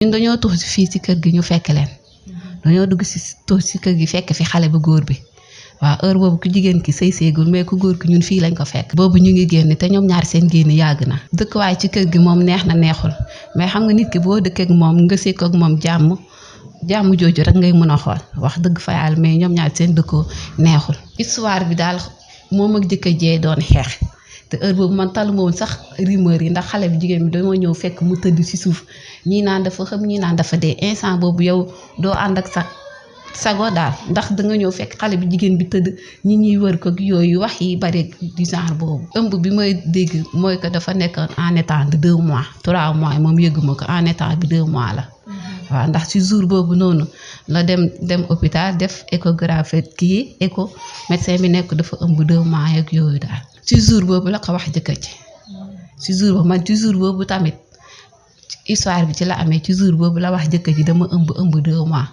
ñun dañoo tux si fii si kër gi ñu fekk leen dañoo dugg si tux si kër gi fekk fi xale bu góor bi waaw heure boobu ku jigéen ki sëy seegul mais ku góor ki ñun fii lañ ko fekk boobu ñu ngi génn te ñoom ñaar seen génn yàgg na dëkkuwaay ci kër gi moom neex na neexul mais xam nga nit ki boo dëkkee ak moom nga sekk ak moom jàmm jooju rek ngay mën a xool wax dëgg fa yàlla mais ñoom ñaar seen dëkkoo neexul histoire bi daal moom ak jëkkër jee doon xeex te heure boobu man taluma woon sax rumeur yi ndax xale bi jigéen bi dañoo ñëw fekk mu tëdd ci suuf ñii naan dafa xam ñii naan dafa dee instant boobu yow doo ànd ak sago daal ndax danga ñëw fekk xale bi jigéen bi tëdd ñi ñuy wër ko yooyu wax yi bari du genre boobu ëmb bi may dégg mooy que dafa nekkoon en état de 2 mois 3 mois moom yëgguma ko en état bi 2 mois la waaw ndax ci jour boobu noonu la dem hôpital def échographie kii écho médecin bi nekk dafa ëmb 2 mois ak yooyu daal ci jour boobu la ko wax jëkkër ji ci jour boobu man ci jour boobu tamit histoire bi ci la amee ci jour boobu la wax jëkkër ji dama ëmb 2 mois